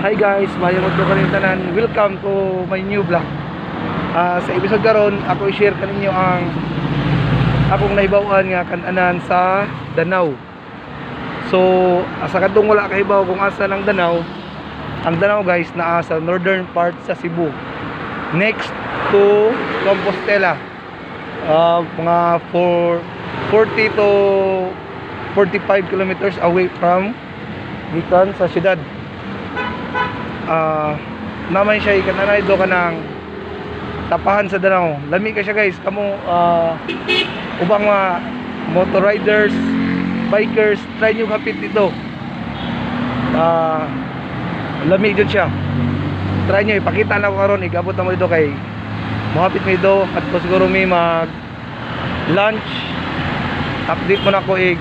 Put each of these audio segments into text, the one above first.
Hi guys, mayong udto kanin tanan. Welcome to my new vlog. Sa episode karon, ako i-share kaninyo ang akong nahibaw-an nga kan-anan sa Danao. So, sa kadtong wala kahibaw kung asa ang Danao, ang Danao guys naa sa northern part sa Cebu. Next to Compostela. Mga 40 to 45 kilometers away from gikan sa syudad. Naman siya ikananay do ka ng tapahan sa Danao. Lami ka siya guys, kamo ubang mga motor riders, bikers, try nyo hapit dito. Lami jud siya. Try nyo, ipakita na ko karon, igabot na mo dito kay mohapit mi dito at siguro mi mag lunch. Update mo na ko ig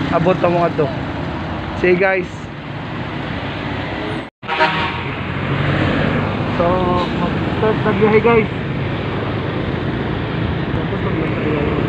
abot na mo adto. See you guys. So, mag-start na biyahe guys. Tapos mag-start na biyahe.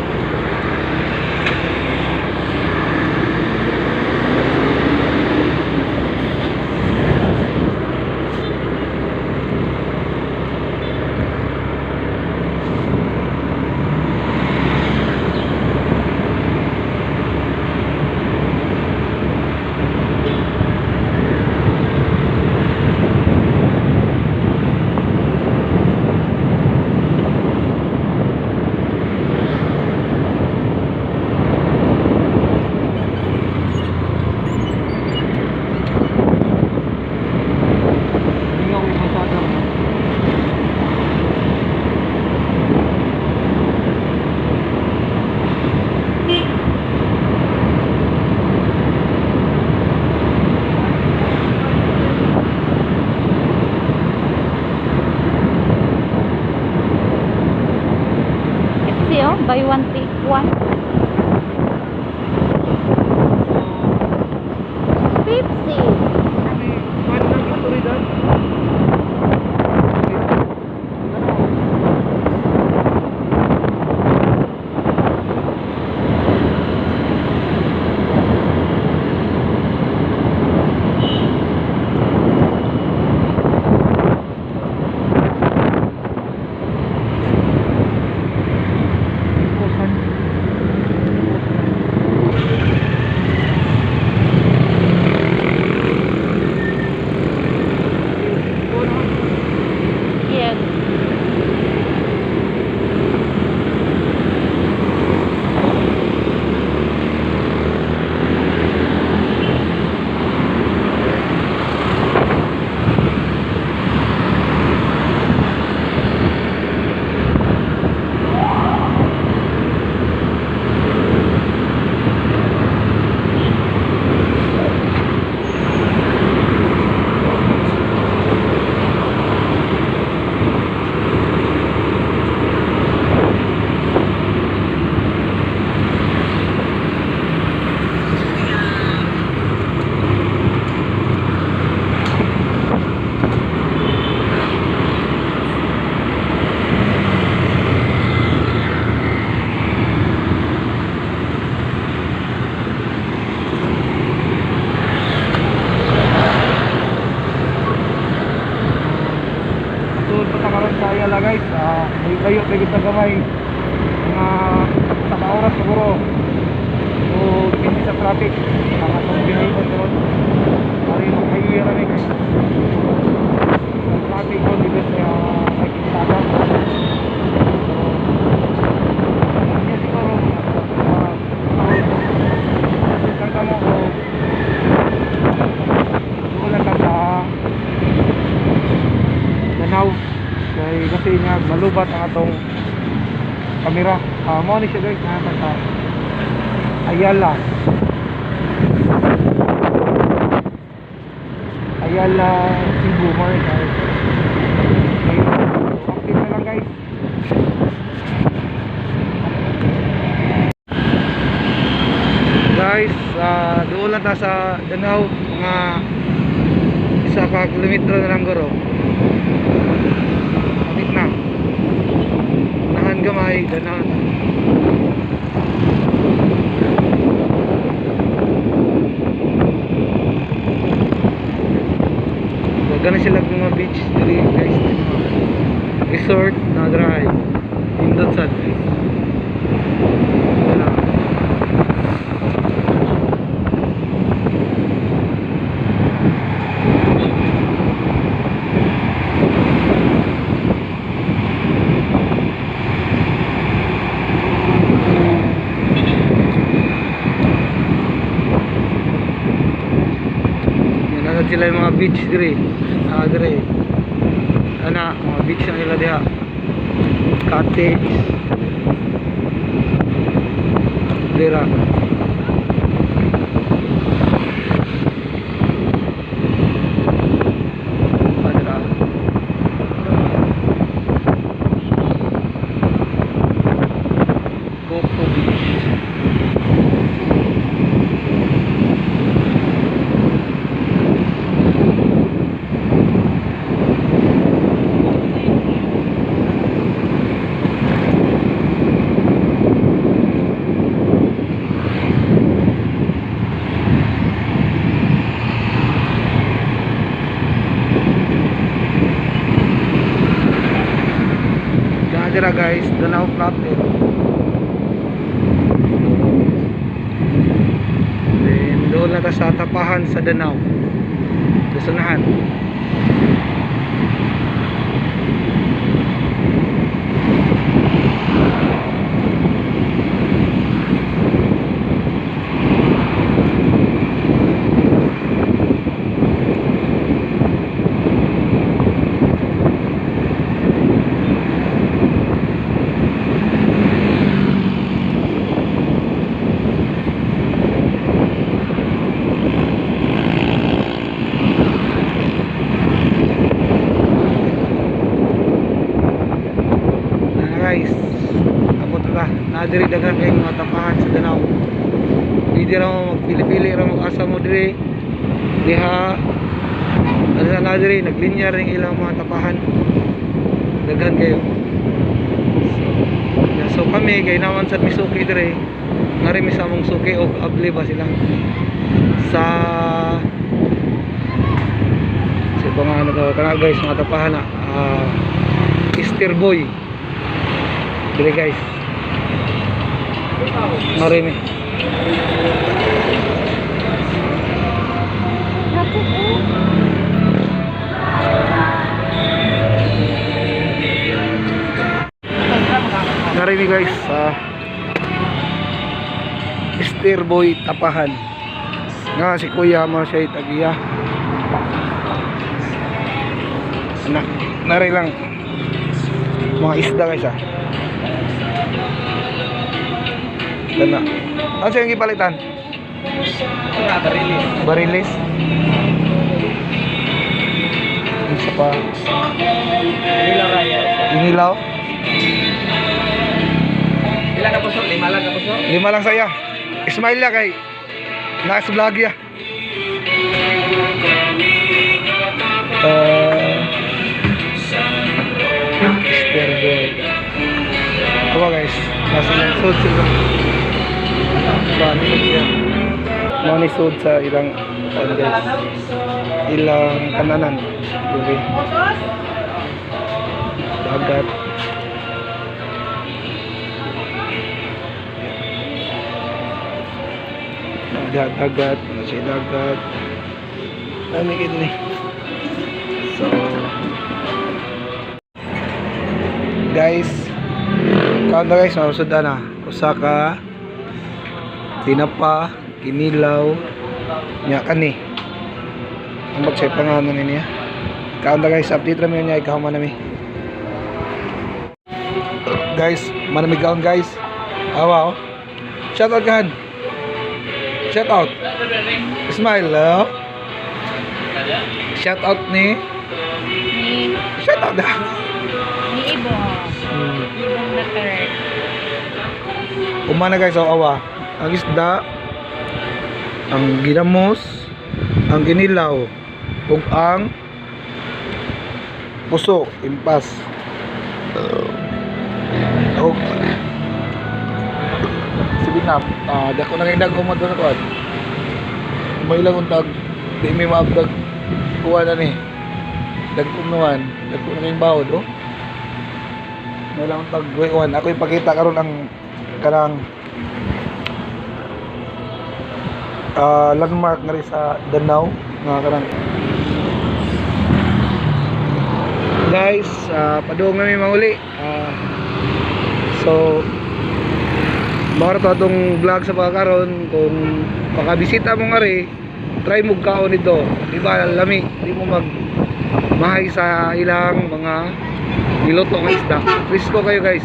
Lingaw yung pasada. FC oh, buy one take one. Pepsi. May kuwan ng otoridad. Yes. So, punta karon sa Ayala guys. May layo lagi sa gamay. Mga sa ka oras siguro. So, depende sa traffic. Ang atong binayon karon. Mari mag-highway ra mi guys. Ang traffic ko dito sa Nagkintaga. So, hindi siguro lang kamo o doon lang ka sa Danao kay kasi nga malubat ang atong kamera. Mao ni siya guys, naa sa Ayala. Ayala Cebu mo ni guys. Okay, so update na lang guys. Guys, doon lang ta sa Danao, mga isa ka kilometro na lang guro. Kapit na. Unahan gamay, Danao na. Daghan sila mga beach diri guys, mga resort na dry. Nindot sad guys. Wala. Yan na sila yung mga beach diri. Ah, diri. Ana, mga beach na nila diha. Cottage. Dira. Ah, dira. Coco Beach. Diyan dira guys, Danau Plateau. Then doon na ta sa tapahan sa Danau. Dasunahan. Na guys, abot na na diri, daghan kay mga tapahan sa Danau. Pwede ra mo magpili-pili ra mo asa mo diri diha. Ano na diri, naglinya ring ilang mga tapahan, daghan kayo. So, yeah, so kami kay naman sad mi suki diri, ngari mi sa among suki og abli ba sila sa sa ibang ano to kana guys, mga tapahan na Easter Boy diri guys. Marimi. Traffic oh. Narimi guys sa Easter Boy tapahan. Nga si Kuya mo siya tagiya. Na, nari lang mga isda guys ah. Dana. Ano siyang gipalitan? Barilis. Barilis. Isa pa. Inilaw raya. Inilaw. Ilan ka puso? Lima lang ka puso? Lima lang saya. Ismail ya kay nasa vlog ya. Easter Boy. Ito guys, nasa ilang sud sila. Mga ni sud sa ilang ano guys, ilang kananan. Okay. Dagat. Dagat, ano siya dagat. Dami kayo dun eh. So, guys, kaon na guys, mausod na. Usa ka, tinapa, kinilaw, nya kani. Ang bagsay pangalan ni niya. Kaon na guys, update rami niya, ikaw man nami. Guys, manamig kaon guys. Awa oh. Shout out kahan. Shout out. Smile, oh. Shout out ni. Ni, Shout out dah. ni Ibong. Ibong na third. Umana guys, oh, awa. Ang isda, ang ginamos, ang ginilaw, ug ang puso, impas. Og sige na, dako na kay dagko mo sa kuan. May lang untag, di mi maabdag kuha na ni. Dagko naman, dagko na kayong bawod, oh. May lang tagwiwan. Ako ipakita karon ang kanang landmark nga rin sa Danao nga kanang. Guys, padung na mi manguli. So mao ra to atong vlog sa pagkaron. Kung makabisita mo nga rin, try mo kaon nito, di ba lami? Di mo mag mahay sa ilang mga niluto nga isda. Presko kayo, guys.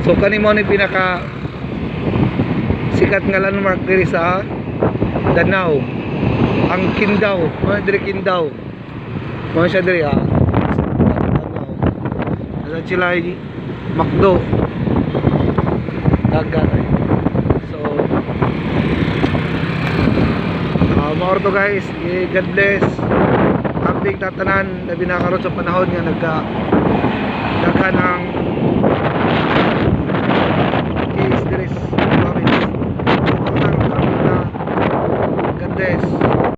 So kani mo ni pinaka sikat nga landmark diri sa Danao, ang Kindaw. Mo diri Kindaw, mo siya diri, ah, sa Danao. Nasa sila McDo, dagat ay. So mao to, guys. Eh, God bless. Happy tatanan, labi na karon sa panahon nga nagka daghan ang